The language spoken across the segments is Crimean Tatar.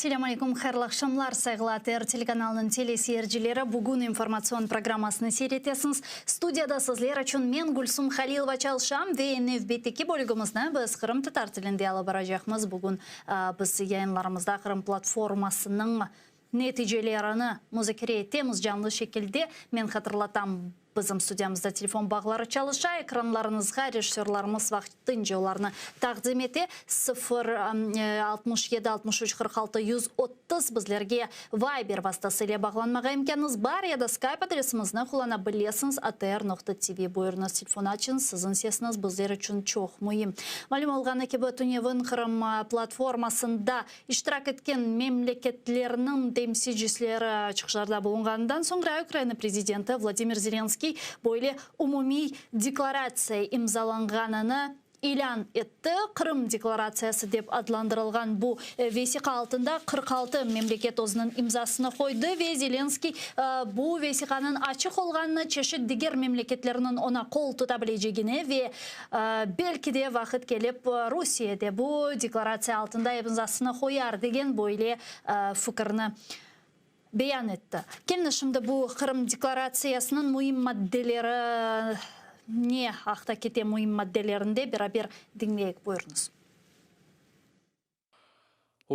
Selâm aleyküm, hayırlı aqşamlar, sayğılı ATR telekanalınıñ teleseyircileri. Bugün informatsion programmasını seyir etesiñiz. Studiyada sizler içün men, Gülsum Halilova, çalışam ve nevbetteki bölügimizni biz qırımtatar tilinde alıp baracaqmız. Bugün biz yayınlarımızda Qırım platformasınıñ neticelerini muzakere etemiz canlı şekilde. Men hatırlatam, Bizim studiyamızda telefon bağları çalışa, ekranlarıñızğa rejissörlarımız vaqtınca olarnı taqdim ete, sıfır, 67 63 46 130 bizlerge Viber vastası ile bağlanmağa imkânıñız bar ya da Skype adresimizni qullana bilesiñiz, atr noqta tv. Buyurıñız, telefon açıñız, siziñ sesiñiz bizler içün çoq müim. Malüm olğanı kibi, tünevin Qırım platformasında İştirak etken memleketlerniñ temsilcisleri çıqışlarda bulunğanından soñra Ukraina prezidenti Vladimir Zelenskiy böyle umumiy deklaratsiya imzalanğanını ilân etti. Qırım deklaratsiyası dep adlandırılğan bu vesiqa altında 46 memleket özüniñ imzasını qoydı ve Zelenskiy bu vesiqanıñ açıq olğanını, çeşit diger memleketlerniñ oña qol tuta bilecegine ve Belki de vaqıt kelip, Rusiye de bu deklaratsiya altında imzasını qoyar, degen böyle fikirni beyan etti. Keliñiz, şimdi bu Qırım deklaratsiyasınıñ müim maddeleri ne aqta kete, müim maddelerinde beraber diñleyik, buyurıñız.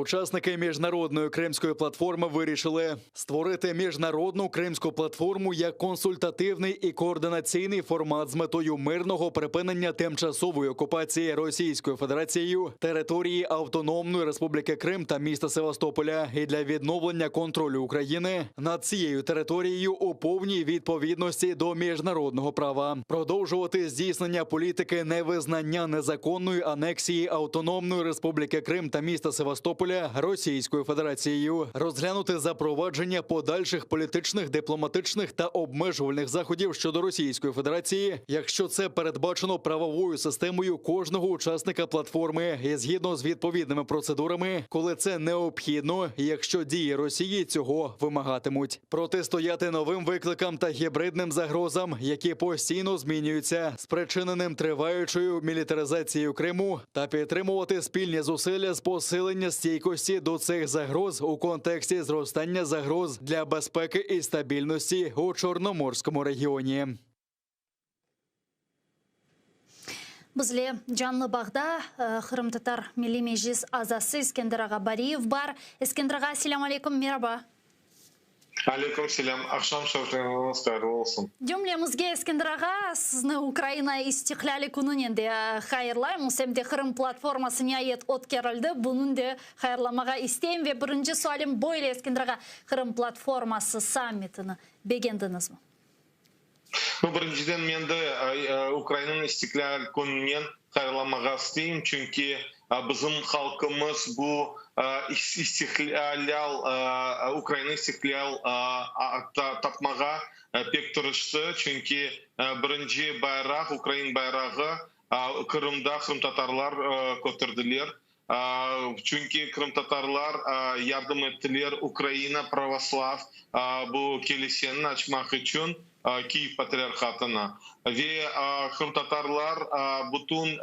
Учасники Міжнародної кримської платформи вирішили створити Міжнародну кримську платформу як консультативний і координаційний формат з метою мирного припинення тимчасової окупації Російською Федерацією території Автономної Республіки Крим та міста Севастополя і для відновлення контролю України над цією територією у повній відповідності до міжнародного права, продовжувати здійснення політики невизнання незаконної анексії Автономної Республіки Крим та міста Севастополя Російською Федерацією, розглянути запровадження подальших політичних, дипломатичних та обмежувальних заходів щодо Російської Федерації, якщо це передбачено правовою системою кожного учасника платформи і згідно з відповідними процедурами, коли це необхідно, якщо дії Росії цього вимагатимуть, протистояти новим викликам та гібридним загрозам, які постійно змінюються, спричиненим триваючою мілітаризацією Криму, та підтримувати спільні зусилля з посилення стійкості до цих загроз у контексті зростання загроз для безпеки і стабільності у Чорноморському регіоні. Bizle canlı bağda Qırımtatar Milliy Meclis azası Eskender ağa Bariyev bar. Eskender ağa, selâm aleyküm, meraba. Aleyküm selâm, aqşam şerifleriñiz hayırlı olsun. Cümlemizge, Eskender ağa, sizni Ukraina İstiqlâli kününen de hayırlaymız, em de Qırım platforması niayet ötkerildi, bunıñ de hayırlamağa isteyim. Ve birinci sualim böyle, Eskender ağa, Qırım platforması sammitini begendiñizmi? Nu, birinciden, men de Ukrainanıñ İstiqlâl kününen hayırlamağa isteyim, çünki bizim halqımız bu istiqlâl, Ukraina istiqlâl tapmağa pek tırıştı, çünki birinci bayraq, ukrain bayrağı Qırımda qırımtatarlar köterdiler. Çünki qırımtatarlar yardım ettiler Ukraina pravoslav bu keliseni açmaq içün Kiyev patriarhatına. Ve qırımtatarlar bütün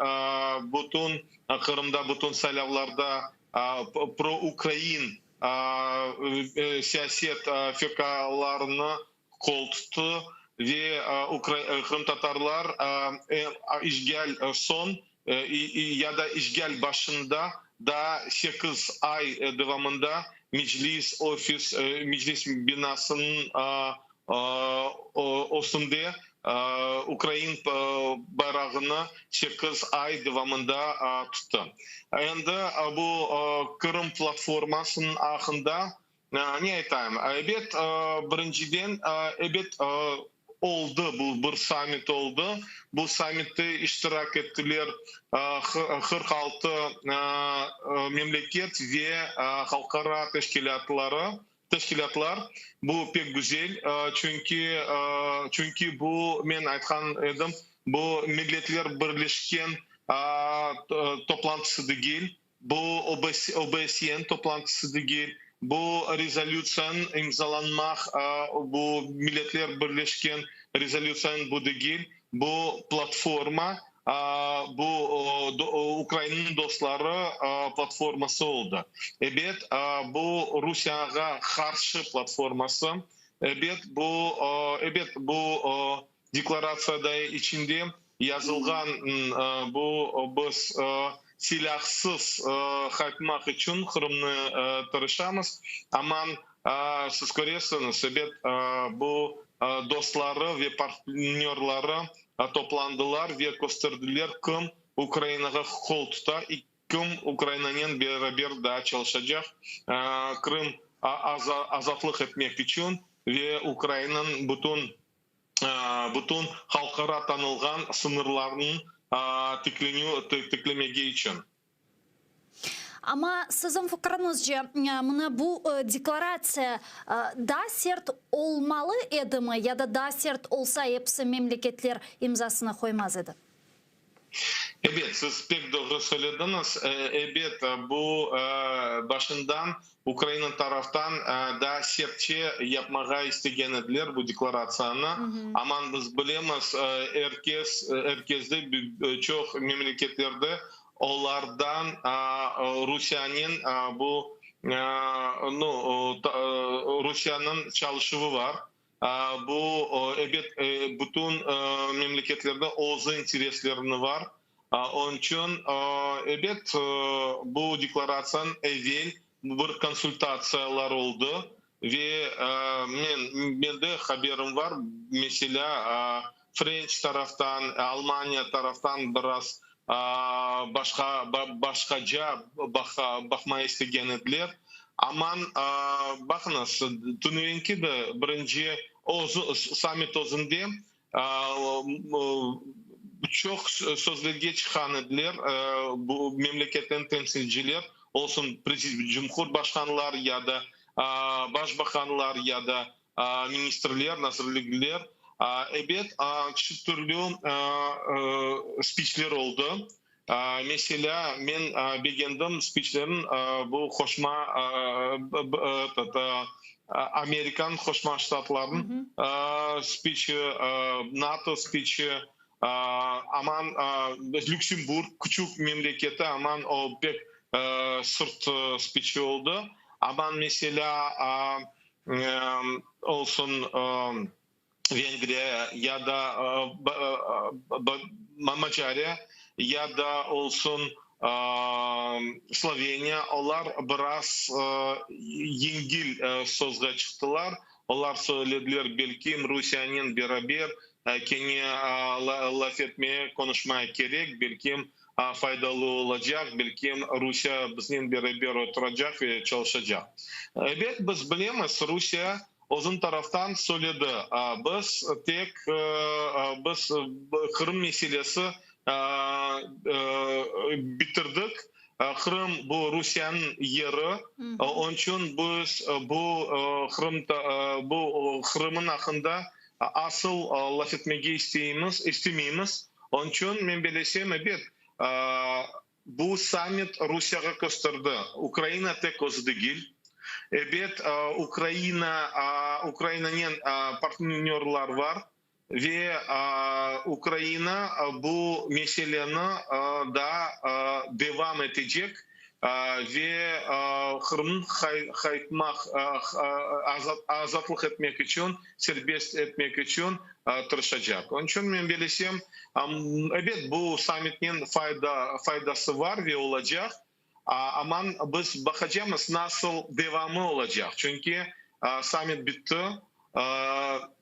bütün Qırımda bütün saylavlarda proukrain siyaset firqalarını qol tuttı ve qırımtatarlar işğal soñ ya da işğal başında daa sekiz ay devamında Meclis ofis, Meclis binasınıñ östünde ukrain bayrağını sekiz ay devamında tuttı. Endi bu Qırım platformasınıñ aqqında Ne aytayım? Ebet, birinciden, ebet, oldı, bu bir sammit oldı. Bu sammitte iştirak ettiler 46 memleket ve halqara teşkilâtları, teşkilâtlar. Bu pek güzel, çünki, çünki bu, men aytqan edim, bu Milletler Birleşken toplantısı degil, Bu OBSYEniñ toplantısı degil, bu rezolütsiyanıñ imzalanmaq, bu Milletler Birleşken rezolütsiyanıñ bu degil, bu platforma. bu Ukrainanıñ dostları platforması oldı. Ebet, bu Rusiyağa qarşı platforması. Ebet, bu, ebet, bu deklaratsiyada içinde yazılğan bu biz silâhsız qaytmaq içün Qırımnı tırışamız. Aman, siz köresiñiz, ebet, bu dostları ve partnörları toplandılar ve kösterdiler, kim Ukrainağa qol tuta, kim Ukrainanen beraber daa çalışacaq Qırım azatlıq etmek içün ve Ukrainanıñ bütün bütün halqara tanılğan sıñırlarınıñ tiklemege içün. Amma siziñ fikriñizce, mına bu deklaratsiya daa sert olmalı edimi ya da daa sert olsa episi memleketler imzasını qoymaz edi? Ebet, siz pek doğru söylediñiz. Ebet, bu başından Ukraina taraftan daa sertçe yapmağa istegen ediler bu deklaratsiyanı. Aman biz bilemiz, er kes, er kesde, çoq memleketlerde olardan Rusiyanen bu, nu, Rusiyanıñ çalışuvı bar. Bu, ebet, bütün memleketlerde özü intereslerini var. Onıñ içün, ebet, bu deklaratsiyanıñ evel bir konsultatsiyalar oldı ve men, mende haberim bar, meselâ, frenç taraftan, Almaniya taraftan biraz başqa, başqaca baqmağa istegen ediler. Aman, baqıñız, tünevinki de birinci sammit özünde çoq sözlerge çıqqan ediler, bu memleketniñ temsilciler, olsun cumhurbaşqanlar ya da başbaqanlar ya da ministrler, nazirlikler. Ebet, çeşit türlü spiçler oldı. Meselâ, men begendim spiçlerin bu Qoşma Amerikan Qoşma Ştatlarınıñ spiçi, NATO spiçi, aman Lüksemburg küçük memleketi, aman o pek sırt spiçi oldı. Aman meselâ, olsun Vengriya ya da Macariya ya da olsun Sloveniya, olar biraz yengil sözge çıqtılar. Olar söylediler, belkim Rusiyanen beraber kene laf etmeye, qonuşmaya kerek, belkim faydalı olacaq, belkim Rusiya biznen beraber oturacaq ve çalışacaq. Ebet, biz bilemiz, Rusiya Özüñ taraftan söyledi, biz tek biz Qırım meselesi bitirdik, Qırım bu Rusiyeniñ yeri, onıñ içün biz bu Qırım bu Qırımnıñ aqqında asıl laf etmege isteymiz, istemeymiz. Onıñ içün men belesem, ebet, Bu sammit Rusiyağa kösterdi, Ukraina tek özü degil. Ebet, Ukraina, Ukrainanen partnörlar bar ve Ukraina bu meseleni daa devam etecek ve Qırımnı qaytmaq, azatlıq etmek içün, serbest etmek içün tırışacaq. Onıñ içün men belesem, ebet, bu sammitniñ fayda, faydası bar ve olacaq, aman biz baqacamız, nasıl devamı olacaq, çünki sammit bitti,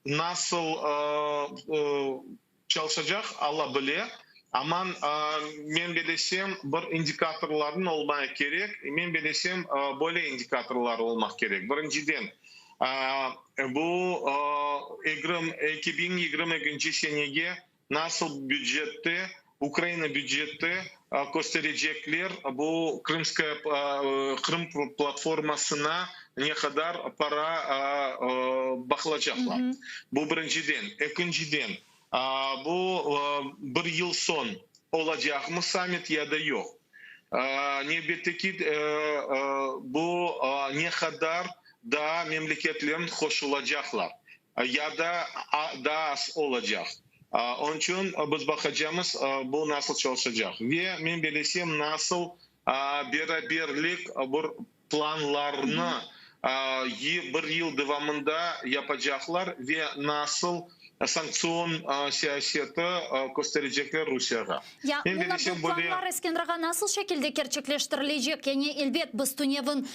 nasıl çalışacaq, Alla bile, aman men belesem, bir indikatorlarnıñ olmaya kerek, men belesem, böyle indikatorlar olmaq kerek, birinciden, Bu 2022 senege nasıl bücette, Ukraina bücette kösterecekler, bu Krımskaya Qırım platformasına ne qadar para baqılacaqlar. Bu birinciden. Ekinciden, bu bir yıl soñ olacaqmı sammit ya da yoq. Nevbetteki bu ne qadar daa memleketlerin qoşulacaqlar ya da daa az olacaq. Onıñ içün biz baqacamız, bu nasıl çalışacaq. Ve men belesem, nasıl beraberlik bir planlarnı bir yıl devamında yapacaqlar ve nasıl sanktsion siyaseti kösterecekler Rusiyağa. Ya, mına bu planlar, Eskender ağa, nasıl şekilde kerçekleştirilecek? Yani, elbet, biz tünevin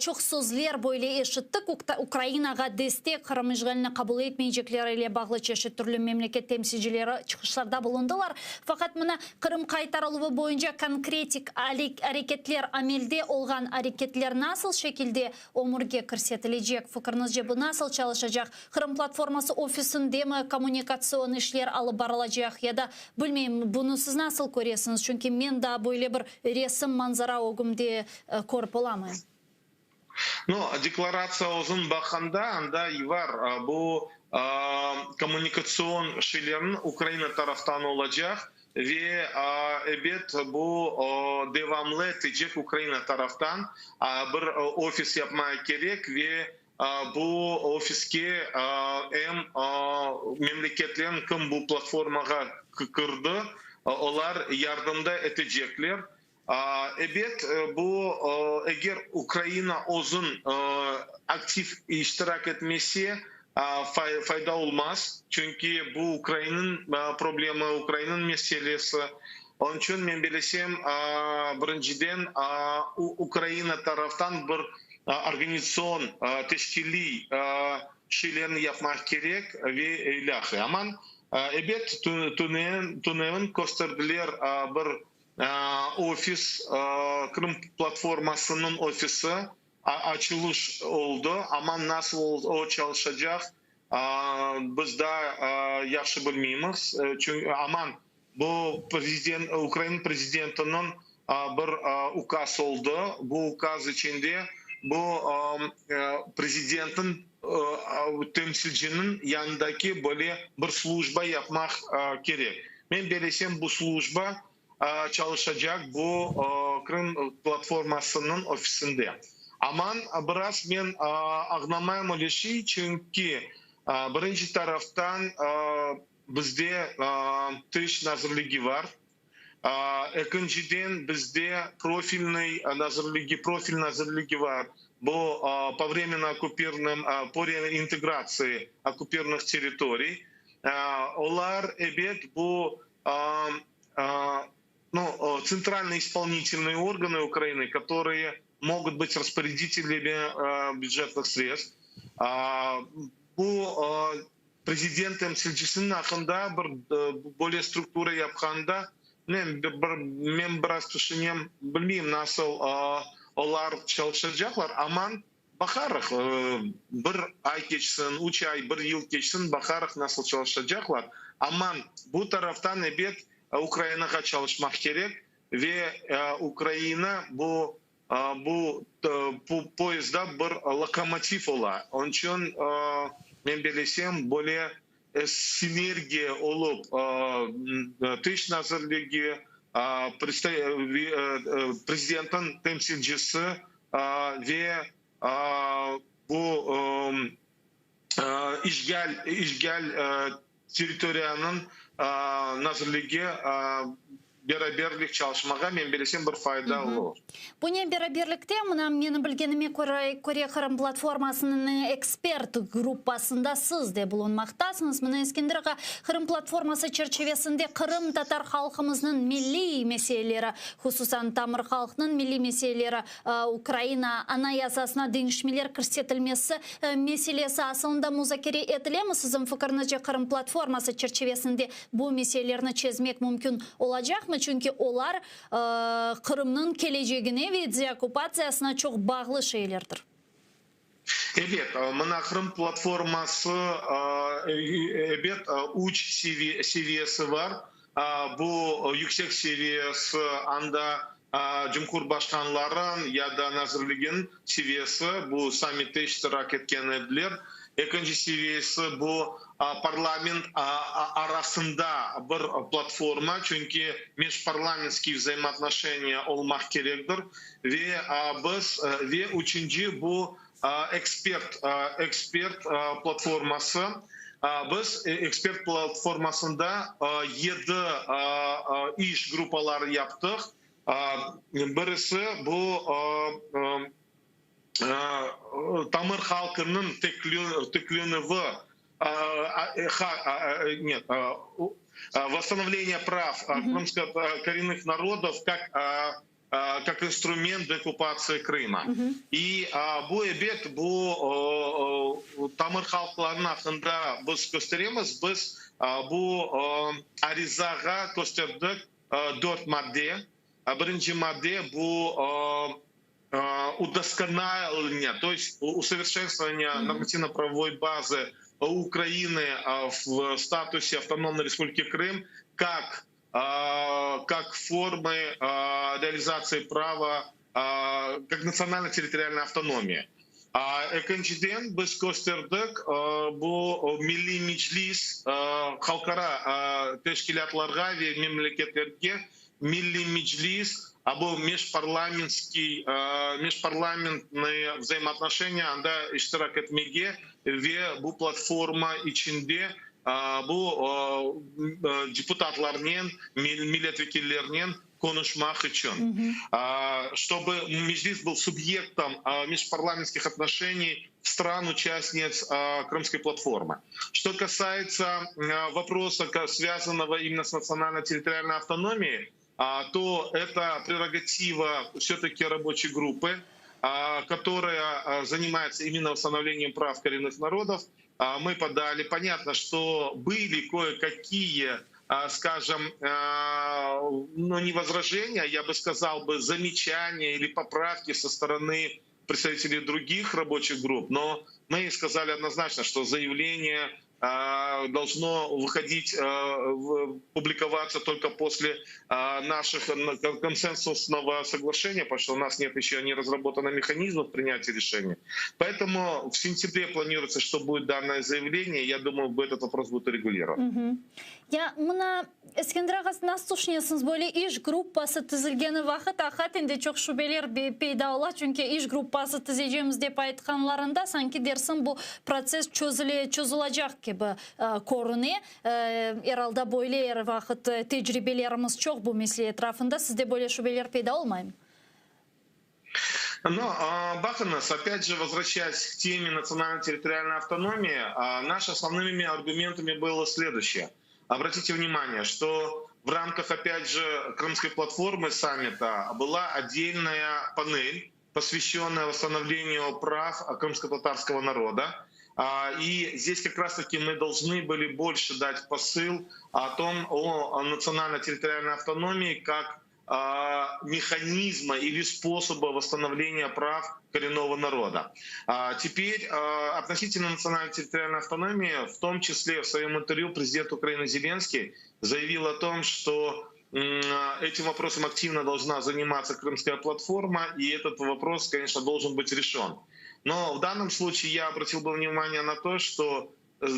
çoq sözler böyle eşittik, Ukrainağa destek, Qırım işğalini qabul etmeycekleri ile bağlı çeşit türlü memleket temsilcileri çıqışlarda bulundılar. Faqat, mına, Qırım qaytarıluvı boyunca konkretik areketler, amelde olğan areketler nasıl şekilde ömürge kirsetilecek? Fikriñizce, bu nasıl çalışacaq? Qırım platforması ofisindemi kommunikatsion işler alıp barılacaq ya da, bilmeyim, bunı siz nasıl köresiñiz? Çünki men daa böyle bir resim, manzara ögümde körip olamayım. No, deklaratsiya özün baqqanda, anda var bu kommunikatsion şeylerniñ Ukraina taraftan olacaq ve, ebet, bu devamlı etecek Ukraina taraftan bir ofis yapmağa kerek ve bu ofiske em memleketlerniñ kim bu platformağa kirdi, olar yardımda etecekler. Ebet, bu, eger Ukraina özün aktiv iştirak etmese, fayda olmaz, çünki bu Ukrainıñ problemi, Ukrainıñ meselesi. Onıñ içün men belesem, birinciden, Ukraina taraftan bir organizatsion, teşkiliy şeylerni yapmaq kerek ve ilâhre. Aman, ebet, tünevin kösterdiler bir Ofis, Qırım platformasınıñ ofisi açılış oldı, amma nasıl o çalışacaq, biz daa yahşı bilmeymiz. Çünki aman bu prezident, Ukraina prezidentiniñ bir ukaz oldı, bu ukaz içinde bu prezidentniñ temsilciniñ yanındaki böyle bir slujba yapmaq kerek. Men belesem, bu slujba çalışacaq bu Qırım platformasınıñ ofisinde. Aman, biraz men añlamayım öyle şey, çünki birinci taraftan bizde Tış nazirligi bar, ekinciden bizde profilnıy nazirligi, profil nazirligi bar, bu po vremенно okkupirnım, po reintegratsiya okkupirnıh territoriy. Olar, ebet, bu ну, tsentralnıy ispolinitelnıy organı Ukrainı, kotorıye mogut bıt rasporâditelyami bücetnıh sredstv. Bu prezident temsilcisiniñ aqqında bir böyle struktura yapqanda, men men biraz tüşünem, bilmeyim nasıl olar çalışacaqlar, aman Baqarıq, bir ay keçsin, üç ay, bir yıl keçsin, baqarıq nasıl çalışacaqlar. Amma bu taraftan, ebet, Ukrainağa çalışmaq kerek ve Ukraina bu bu poyezdda bir lokomotiv ola. Onıñ içün, men belesem, böyle sinergiya olıp, Tış nazirligi, prezidentniñ temsilcisi ve bu işğal işğal territoriyanıñ nazirligi beraberlik çalışmağa, men bilesem, bir fayda olur. Bunen beraberlikte, mına, menim bilgenime köre, Qırım platformasınıñ ekspert gruppasında siz de bulunmaqtasıñız. Mına, Eskender ağa, Qırım platforması çerçivesinde qırımtatar halqımıznıñ milliy meseleleri, hususan tamır halqnıñ milliy meseleleri, Ukraina Anayasasına deñişmeler kirsetilmesi meselesi asılında muzakere etilemi? Siziñ fikiriñizce, Qırım platforması çerçivesinde bu meselelerni çezmek mümkün olacaqmı? Çünki olar Qırımnıñ kelecegine ve deokkupatsiyasına çoq bağlı şeylerdir. Ebet, mına Qırım platforması, ebet, üç seviyesi bar. Bu yüksek seviyesi, anda cumhurbaşqanlarıñ ya da nazirliginiñ seviyesi, bu sammitte iştirak etken ediler. Ekinci seviyesi, bu parlament arasında bir platforma, çünki mejparlamentskiy vzaimootnoşeniya olmaq kerektir. Ve biz, ve üçünci, bu ekspert, ekspert platforması. Biz ekspert platformasında yedi iş gruppaları yaptıq. Birisi bu tamır halqınıñ tiklenüvi, нет, восстановление прав коренных народов как как инструмент деоккупации Крыма. И bu, ebet, bu tamır halqlarınıñ aqqında biz kösteremiz. Biz bu arizağa kösterdik dört madde. Birinci madde bu удосконаление, то есть усовершенствование нормативно-правовой базы Украины в статусе Автономной Республики Крым как формы реализации права, как национально-территориальная автономия. Ekinciden biz kösterdik bu Milliy Meclis halqara teşkilâtlarğa ve memleketlerge Milliy Meclis, bu межпарламентский, межпарламентные взаимоотношения anda iştirak etmege ve bu platforma içinde bu deputatlarnen, milletvekillerinen qonuşmaq içün. Чтобы Meclis был субъектом межпарламентских отношений стран-участниц Крымской платформы. Что касается вопроса, связанного именно с национально-территориальной автономией, то это прерогатива все-таки рабочей группы, которая занимается именно восстановлением прав коренных народов. Мы подали. Понятно, что были кое-какие, скажем, ну не возражения, я бы сказал бы, замечания или поправки со стороны представителей других рабочих групп, но мы сказали однозначно, что заявление должно выходить, публиковаться только после наших консенсусного соглашения, потому что у нас нет еще не разработано механизмов принятия решения. Поэтому в сентябре планируется, что будет данное заявление. Я думаю, этот вопрос будет урегулирован. Угу. Ya mına Eskender ağa, nasıl tüşünesiñiz, böyle iş gruppası tizilgeni vaqıt aqiqaten de çoq şübeler peyda ola, çünki iş gruppası tizecemiz dep aytqanlarında sanki dersiñ bu protsess çözüle çözülecek kibi körüne. Er alda böyle er vaqıt tecribelerimiz çoq bu mesele etrafında. Sizde böyle şübeler peyda olmaymı? Но, baqıñız, опять же, возвращаясь к теме национально-территориальной автономии, нашими основными аргументами было следующее. Обратите внимание, что в рамках, опять же, Крымской платформы саммита была отдельная панель, посвященная восстановлению прав крымско-татарского народа. И здесь как раз-таки мы должны были больше дать посыл о том, о национально-территориальной автономии как механизма или способа восстановления прав коренного народа. Теперь относительно национально-территориальной автономии, в том числе в своем интервью президент Украины Зеленский заявил о том, что этим вопросом активно должна заниматься Крымская платформа, и этот вопрос, конечно, должен быть решен. Но в данном случае я обратил бы внимание на то, что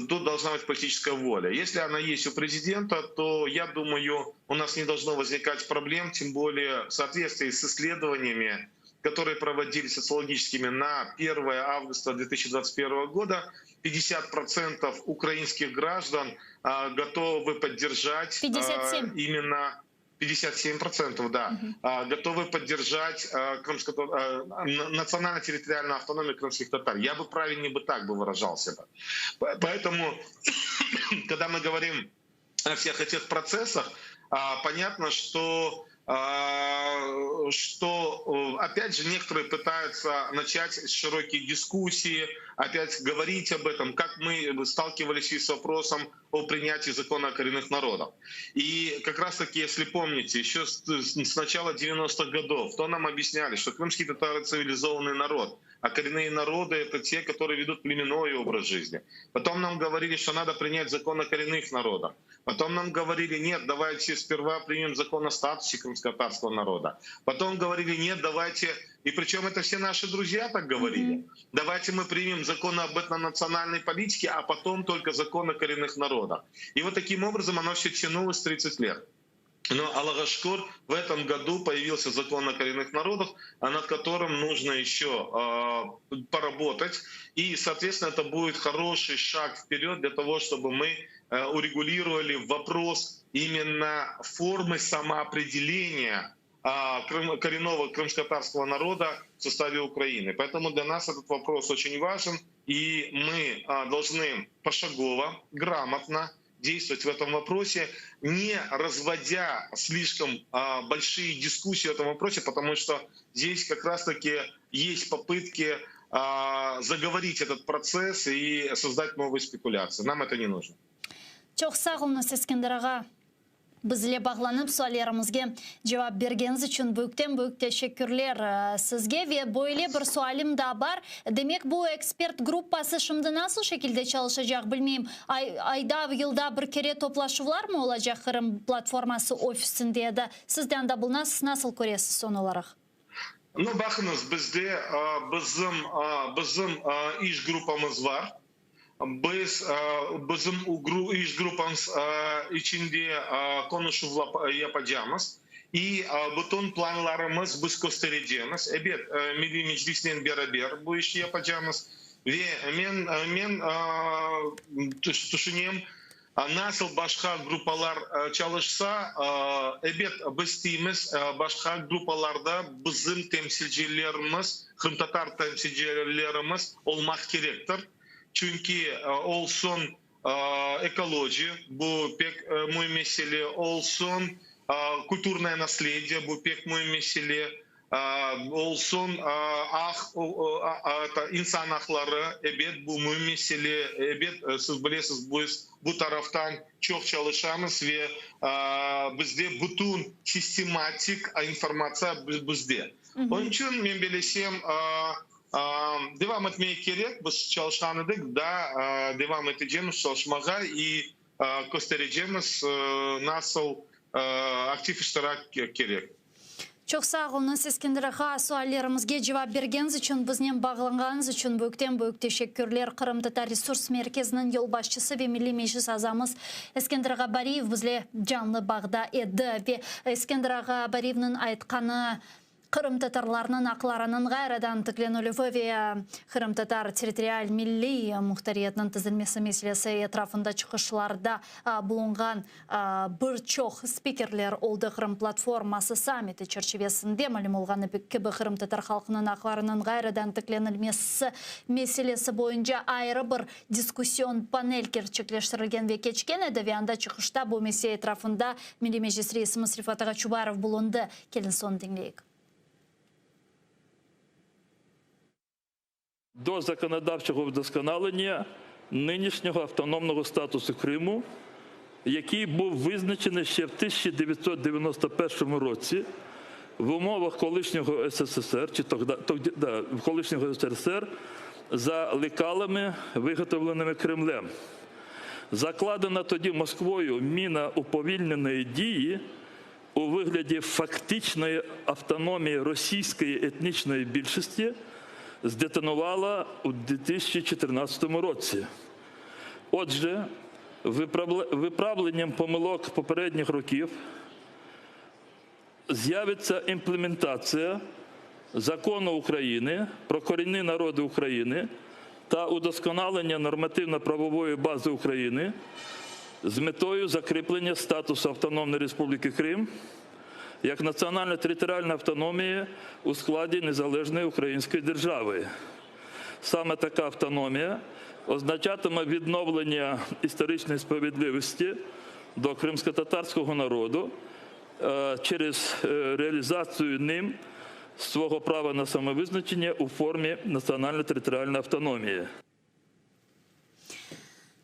тут должна быть политическая воля. Если она есть у президента, то, я думаю, у нас не должно возникать проблем, тем более в соответствии с исследованиями, которые проводились социологическими на 1 августа 2021 года, 50% украинских граждан готовы поддержать 57. именно 57%, да, угу. готовы поддержать крымско национально-территориальную автономию крымских татар. Я бы правильнее бы так бы выражался бы. Поэтому, когда мы говорим о всех этих процессах, понятно, что, опять же, некоторые пытаются начать широкие дискуссии, опять говорить об этом, как мы сталкивались и с вопросом о принятии закона о коренных народах. И как раз таки, если помните, еще с начала 90-х годов, то нам объясняли, что крымские татары цивилизованный народ, а коренные народы — это те, которые ведут племенной образ жизни. Потом нам говорили, что надо принять закон о коренных народах. Потом нам говорили, нет, давайте сперва примем закон о статусе крымско-татарского народа. Потом говорили, нет, давайте... И причем это все наши друзья так говорили. Давайте мы примем закон об этнонациональной политике, а потом только закон о коренных народах. И вот таким образом оно все тянулось 30 лет. Но, Allağa şükür, в этом году появился закон о коренных народах, над которым нужно еще поработать. И, соответственно, это будет хороший шаг вперед для того, чтобы мы урегулировали вопрос именно формы самоопределения коренного крымско-татарского народа в составе Украины. Поэтому для нас этот вопрос очень важен, и мы должны пошагово, грамотно действовать в этом вопросе, не разводя слишком большие дискуссии в этом вопросе, потому что здесь как раз-таки есть попытки заговорить этот процесс и создать новые спекуляции. Нам это не нужно. Çoq sağ oluñız, Eskender ağa. Bizle bağlanıp suallerimizge cevap bergeniñiz içün büyükten büyük teşekkürler sizge. Ve böyle bir sualim daa bar. Demek, bu ekspert gruppası şimdi nasıl şekilde çalışacaq, bilmeyim, ayda, yılda bir kere toplaşuvlar mı olacaq Qırım platforması ofisinde ya da siz de anda bulunasız, nasıl köresiz soñ olaraq? Nu, baqıñız, bizde bizim bizim iş gruppamız bar. Biz bizim iş gruppamız içinde qonuşuv yapacamız. İ bütün planlarımız biz kösterecemiz. Ebet, Milliy Meclisnen beraber bu işi yapacamız. Ve men men tüşünem, nasıl başqa gruppalar çalışsa, ebet, biz isteymiz, başqa gruppalarda bizim temsilcilerimiz, qırımtatar temsilcilerimiz olmaq kerektir. Çünki olsun ekologiya, bu pek müim mesele, olsun kulturnoye naslediye, bu pek müim mesele, olsun aq, insan aqları, ebet, bu müim mesele, ebet, siz bilesiz, biz bu taraftan çoq çalışamız ve bizde bütün sistematik informatsiya bizde. Onıñ içün men belesem, Devam etmek kerek, biz çalışqan edik, daa devam etecemiz çalışmağa i kösterecemiz, nasıl aktiv iştirak kerek. Çoq sağ oluñız, Eskender ağa, suallerimizge cevap bergeniñiz içün, biznen bağlanğanıñız içün büyükten büyük teşekkürler. Qırımtatar Resurs Merkeziniñ yolbaşçısı ve Milliy Meclis azamız Eskender ağa Bariyev bizle canlı bağda edi. Ve Eskender ağa Bariyevniñ aytqanı Qırımtatarlarnıñ aqlarınıñ ğayrıdan tiklenilüvi ve qırımtatar territorial milliy muhtariyetiniñ tizilmesi meselesi etrafında çıqışlarda bulunğan bir çoq spikerler oldı. Qırım platforması sammiti çerçivesinde malüm olğanı kibi, qırımtatar halqınıñ aqlarınıñ ğayrıdan tiklenilmesi meselesi boyunca ayrı bir diskussion panel kerçekleştirilgen ve keçken edi ve anda çıqışta bu mesele etrafında Milliy Meclis reisimiz Refat ağa Çubarov bulundı. Keliñ soñ diñleyik. До законодавчого вдосконалення нинішнього автономного статусу Криму, який був визначений ще в 1991 році в умовах колишнього СССР, чи тогда, тогда, да, колишнього СРСР за лекалами, виготовленими Кремлем. Закладена тоді Москвою міна уповільненої дії у вигляді фактичної автономії російської етнічної більшості здетонувала у 2014 році. Отже, виправленням помилок попередніх років з'явиться імплементація Закону України про корінні народи України та удосконалення нормативно-правової бази України з метою закріплення статусу Автономної Республіки Крим як національно-територіальної автономії у складі незалежної української держави. Саме така автономія означатиме відновлення історичної справедливості до кримськотатарського народу через реалізацію ним свого права на самовизначення у формі національно-територіальної автономії.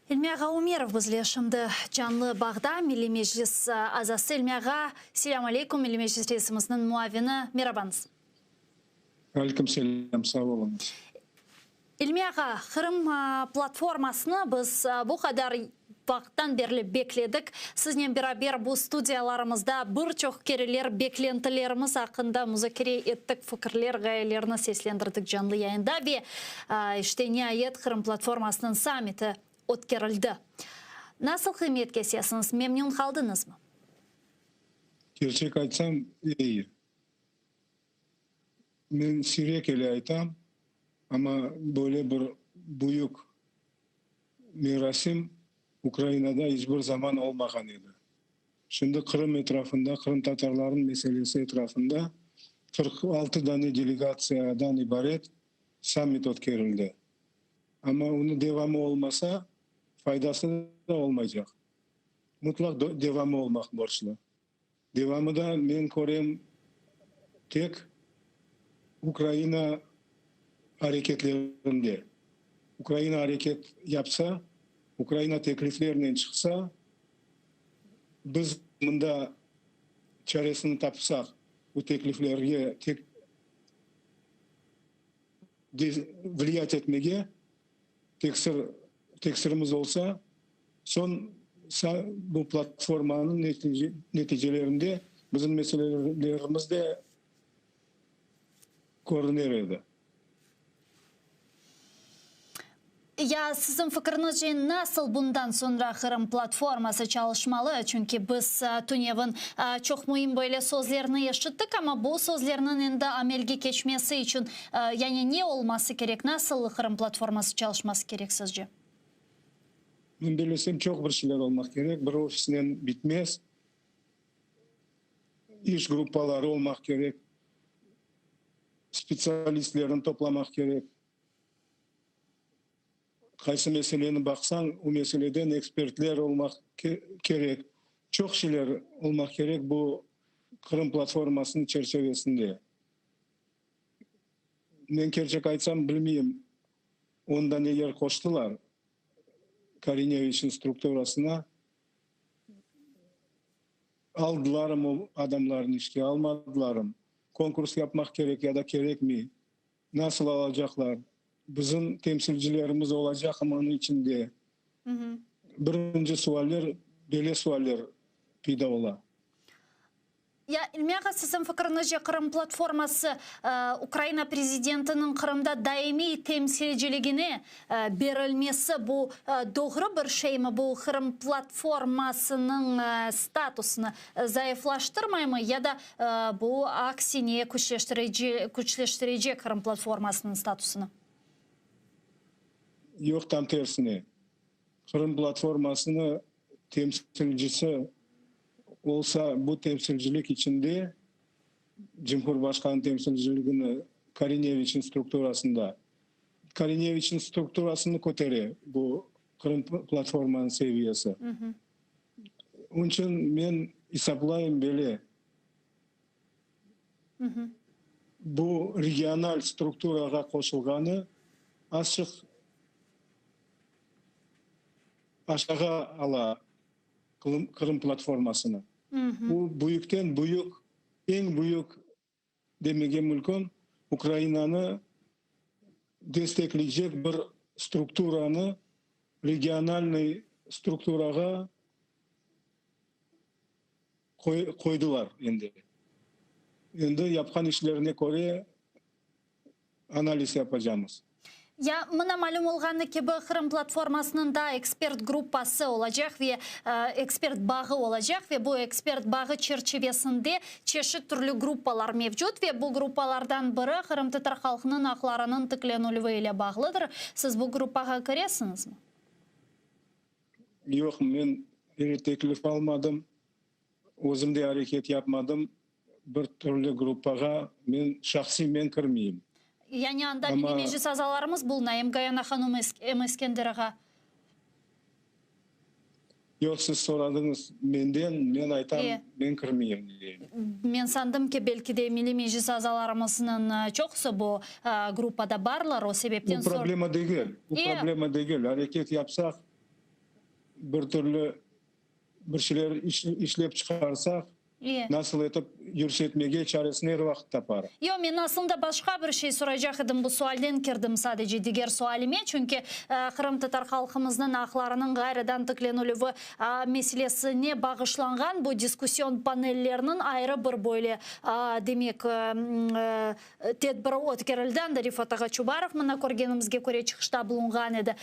İlmi ağa Umerov bizle şimdi canlı bağda, Milliy Meclis azası. İlmi ağa, selâm aleyküm, Milliy Meclis reisimizniñ muavini, merabañız. Aleyküm selâm, sağ oluñız. İlmi ağa, Qırım platformasını biz bu qadar vaqıttan berli bekledik. Siznen beraber bu studiyalarımızda bir çoq kereler beklentilerimiz aqqında muzakere ettik, fikirler, ğayelerni seslendirdik canlı yayında ve, işte, niayet Qırım platformasınıñ sammiti ötkerildi. Nasıl qıymet kesesiñiz, memnün qaldıñızmı? Kerçek aytsam, eyi. Men siyrek ele aytam, amma böyle bir büyük merasim Ukrainada iç bir zaman olmağan edi. Şimdi Qırım etrafında, qırımtatarlarnıñ meselesi etrafında 46 dane delegatsiyadan ibaret sammit ötkerildi. Amma onıñ devamı olmasa, faydası da olmaycaq. Mutlaq devamı olmaq borclu. Devamı da, men körem, tek Ukraina areketlerinde. Ukraina areket yapsa, Ukraina tekliflernen çıqsa, biz mında çaresini tapsaq, bu tekliflerge tek vliyat etmege teksir teksirimiz olsa, soñ bu platformanıñ neticelerinde bizim meselelerimiz de körüner edi. Ya siziñ fikriñizce, nasıl bundan soñra Qırım platforması çalışmalı? Çünki biz tünevin çoq müim böyle sözlerni eşittik, amma bu sözlerniñ endi amelge keçmesi içün, yani ne olması kerek, nasıl Qırım platforması çalışması kerek sizce? Men bellesem, çoq bir şeyler olmaq kerek, bir ofisnen bitmez. İş gruppaları olmaq kerek, spetsialistlerni toplamaq kerek. Qaysı meseleni baqsañ, o meseleden ekspertler olmaq kerek. Çoq şeyler olmaq kerek bu Qırım platformasınıñ çerçevesinde. Men kerçek aytsam, bilmeyim, onda neler qoştılar Korineviçniñ strukturasına. Aldılarmı o adamlarnı işke, almadılarmı? Konkurs yapmaq kerek ya da kerekmey? Nasıl alacaqlar? Bizim temsilcilerimiz olacaqmı onıñ içinde? Birinci sualler, böyle sualler peyda ola. Ya, İlmi ağa, siziñ fikriñizce, Qırım platforması Ukraina prezidentiniñ Qırımda daimiy temsilciligine berilmesi, bu doğru bir şeymi, bu Qırım platformasınıñ statusını zayıflaştırmaymı ya da bu aksine küçleştirecek Qırım platformasınıñ statusını? Yoq, tam tersine. Qırım platformasını temsilcisi olsa, bu temsilcilik içinde Cumhurbaşqanı temsilciligini Korineviçniñ strukturasında, Korineviçniñ strukturasını kötere bu Qırım platformanıñ seviyesi. Onıñ içün men esaplayım böyle, bu regional strukturağa qoşulğanı azçıq aşağı ala Qırım platformasını. Bu büyükten büyük, eñ büyük demege mümkün, Ukrainanı destekleycek bir strukturanı, regionalnıy strukturağa qoydılar endi. Endi yapqan işlerine köre analiz yapacamız. Ya, mına malüm olğanı kibi, Qırım platformasınıñ da ekspert gruppası olacaq ve ekspert bağı olacaq ve bu ekspert bağı çerçivesinde çeşit türlü gruppalar mevcut ve bu gruppalardan biri qırımtatar halqınıñ aqlarınıñ tiklenilüvi ile bağlıdır. Siz bu gruppağa kiresiñizmi? Yoq, men öyle teklif almadım, özüm de areket yapmadım. Bir türlü gruppağa men şahsiy men kirmeyim. Yani anda Milliy Meclis azalarımız buluna, em Gayana hanım, em Eskender ağa. Yoq, siz soradıñız menden, men aytam, men kirmeyim deyim. Men sandım ki, belki de Milliy Meclis azalarımıznıñ çoqusı bu gruppada barlar, o sebepten Bu problema degil, bu problema degil. Areket yapsaq, bir türlü bir şeyler işlep çıqarsaq, Nasıl etip yürsetmege çaresini er vaqıt tapar. Yoq, men aslında başqa bir şey soraycaq edim, bu sualden kirdim sadece diger sualime, çünki qırımtatar halqımıznıñ aqlarınıñ ğayrıdan tiklenilüvi meselesine bağışlanğan bu diskussion panellerniñ ayrı bir böyle, demek, Tedbir ötkerildi, anda Refat ağa Çubarov, mına körgenimizge köre, çıqışta bulunğan edi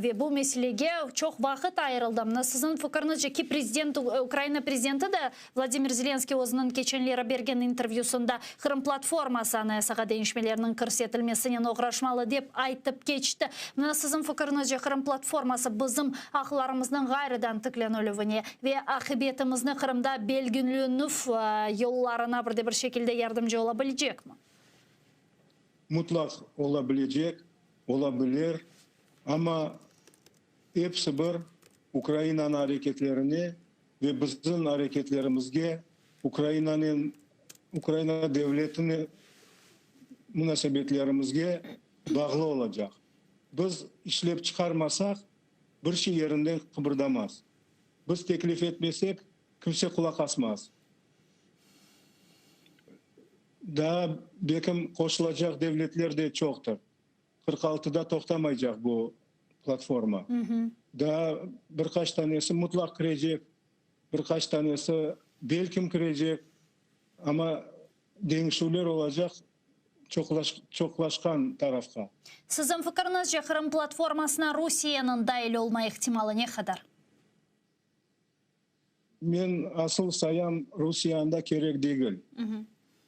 ve bu meselege çoq vaqıt ayırıldı. Mına siziñ fikirñizce, ki prezident, Ukraina prezidenti de Vladimir. Volodımır Zelenskıy özüniñ keçenleri bergen intervyüsında Qırım platforması Anayasağa deñişmelerniñ kirsetilmesinen oğraşmalı, dep aytıp keçti. Mına siziñ fikiriñizce, Qırım platforması bizim aqlarımıznıñ ğayrıdan tiklenilüvine ve aqibetimizni Qırımda belgilenüv yollarına bir de bir şekilde yardımcı ola bilecekmi? Mutlaq ola bilecek, ola bilir, amma episi bir Ukrainanıñ areketlerine ve bizim areketlerimizge, Ukrainanen, Ukraina devletine munasebetlerimizge bağlı olacaq. Biz işlep çıqarmasaq, bir şey yerinden qıbırdamaz. Biz teklif etmesek, kimse qulaq asmaz. Daa bekim qoşulacaq devletler de çoqtır. 46-da toqtamaycaq bu platforma. Daa bir qaç tanesi mutlaq kirecek, bir qaç tanesi belkim kirecek, amma deñişüvler olacaq çoqlaşqan tarafqa. Siziñ fikiriñizce, Qırım platformasına Rusiyeniñ dail olma ihtimalı ne qadar? Men asıl sayam, Rusiye anda kerek degil.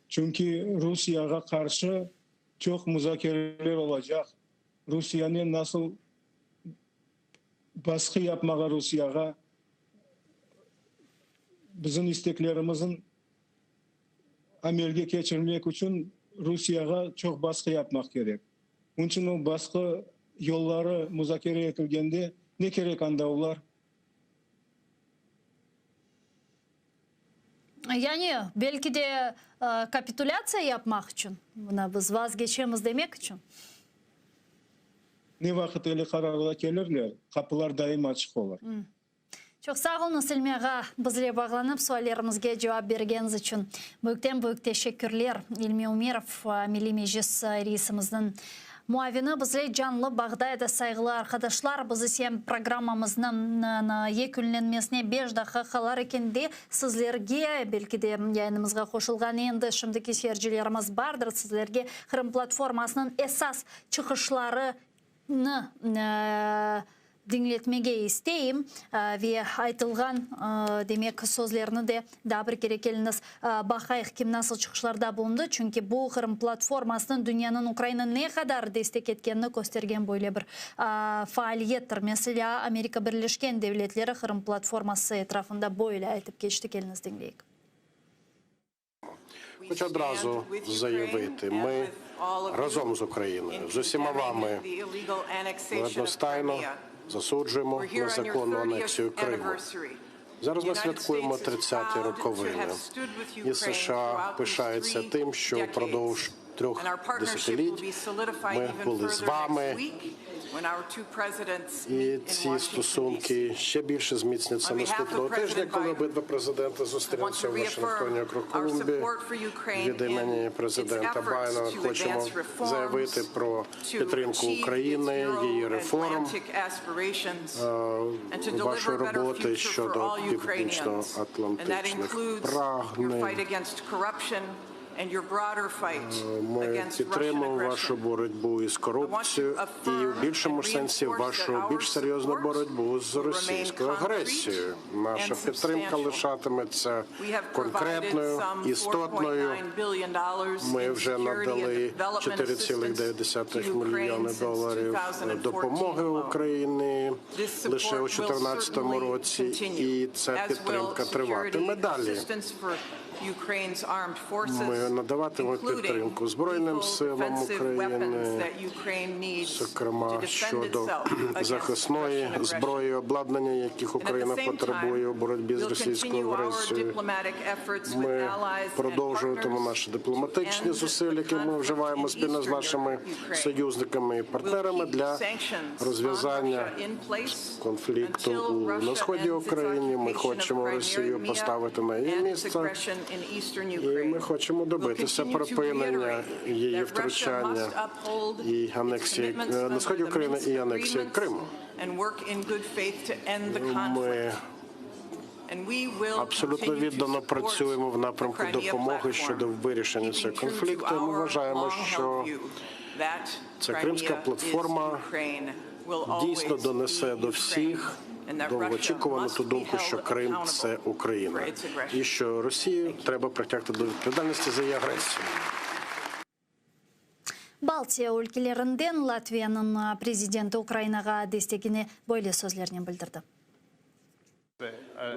Çünki Rusiyağa qarşı çoq muzakereler olacaq, Rusiyanen nasıl basqı yapmağa Rusiyağa, bizim isteklerimizin amelge keçirmek içün Rusiyağa çoq basqı yapmaq kerek. Onıñ içün o basqı yolları muzakere etilgende ne kerek anda olar? Yani, belki de, kapitulâtsiya yapmaq içün, mına biz vazgeçemiz demek içün? Ne vaqıt öyle qararğa kelirler, qapılar daim açıq olur. Çoq sağ oluñız, İlmi ağa, bizle bağlanıp, suallerimizge cevap bergeniñiz içün. Büyükten-büyük teşekkürler. İlmi Ümerov, Milliy Meclis reisimizniñ Muavini bizle canlı bağda edi. Sayğılı arqadaşlar, biz ise programmamıznıñ yekünlenmesine beş daqqa qalar eken de, sizlerge, belki de, yayınımızğa qoşulğan endi şimdiki seyircilerimiz bardır, sizlerge Qırım platformasınıñ esas çıqışlarını Diñletmege isteyim ve aytılğan, demek, sözlerni de daa bir kere keliñiz baqayıq, kim nasıl çıqışlarda bulundı, çünki bu Qırım platformasınıñ dünyanıñ Ukraina ne qadar destek etkenini köstergen böyle bir faaliyettir. Meselâ, Amerika Birleşken Devletleri Qırım platforması etrafında böyle aytıp keçti, keliñiz diñleyik. Хочу одразу заявити, ми разом з Україною, з усіма вами, ми одностайно засуджуємо незаконну анексію Криму. Зараз ми святкуємо 30-ті роковини, і США пишається тим, що впродовж трьох десятиліть ми були з вами, і ці стосунки ще більше зміцняться наступного тижня, коли обидва президенти зустрінуться в Вашингтоні, округ Колумбії. Від імені президента Байдена хочемо заявити про підтримку України, її реформ, вашої роботи щодо північно-атлантичних прагнень. Ми підтримуємо вашу боротьбу із корупцією і в більшому сенсі вашу більш серйозну боротьбу з російською агресією. Наша підтримка лишатиметься конкретною, істотною. Ми вже надали 4,9 мільйони доларів допомоги Україні лише у 2014 році, і ця підтримка триватиме далі. Ми надаватимемо підтримку Збройним силам України, зокрема щодо захисної зброї, обладнання, яких Україна потребує у боротьбі з російською агресією. Ми продовжуватимемо наші дипломатичні зусилля, які ми вживаємо спільно з нашими союзниками і партнерами для розв'язання конфлікту на сході України. Ми хочемо Росію поставити на її місце. І ми хочемо добитися припинення її втручання і анексії на сході України і анексії Криму. Ми абсолютно віддано працюємо в напрямку допомоги щодо вирішення цього конфлікту. Ми вважаємо, що ця кримська платформа дійсно донесе до всіх. довгоочікувану ту думку, що Крим це Україна, і що Росію треба притягти до відповідальності за її агресію. Baltiya ülkelerinden Latviyanıñ prezidenti Ukrainağa destegini böyle sözlernen bildirdi.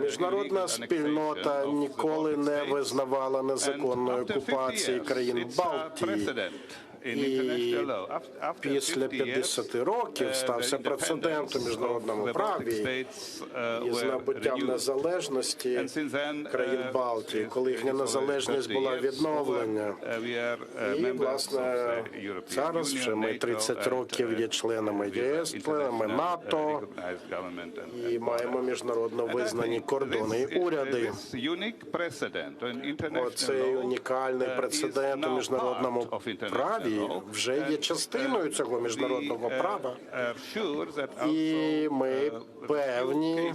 Міжнародна спільнота ніколи не визнавала незаконної окупації країн Балтії. І після 50 років стався прецедент у міжнародному праві із набуттям незалежності країн Балтії, коли їхня незалежність була відновлена. І, власне, зараз вже ми 30 років є членами ЄС, членами НАТО і маємо міжнародно визнані кордони і уряди. Оцей унікальний прецедент у міжнародному праві вже є частиною цього міжнародного права. І ми певні,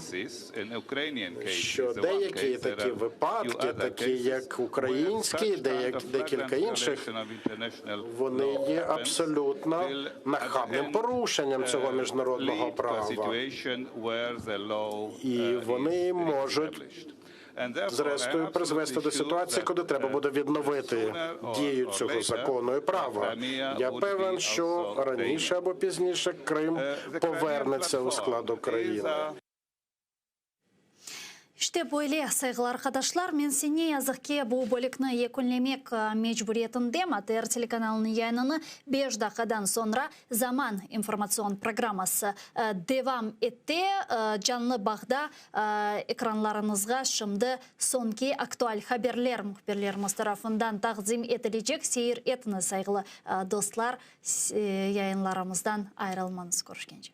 що деякі такі випадки, такі як українські, деякі декілька інших, вони є абсолютно нахабним порушенням цього міжнародного права. І вони можуть зрештою призвести до ситуації, коли треба буде відновити дію цього закону і права. Я певен, що раніше або пізніше Крим повернеться у склад України. İşte böyle, sayğılı arqadaşlar, men ne yazıq ki bu bölükni yekünlemek mecburiyetindem. ATR telekanalınıñ yayınını 5 daqiqadan soñra Zaman informatsion programması devam ete. Canlı bağda ekranlarıñızğa şimdi soñki aktual haberler mühbirlerimiz tarafından taqdim etilecek. Seyir etiñiz, sayğılı dostlar, yayınlarımızdan ayırılmañız. Körüşkence.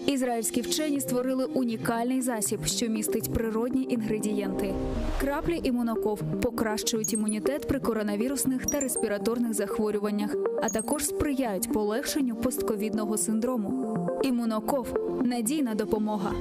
Ізраїльські вчені створили унікальний засіб, що містить природні інгредієнти. Краплі імуноков покращують імунітет при коронавірусних та респіраторних захворюваннях, а також сприяють полегшенню постковідного синдрому. Імуноков надійна допомога.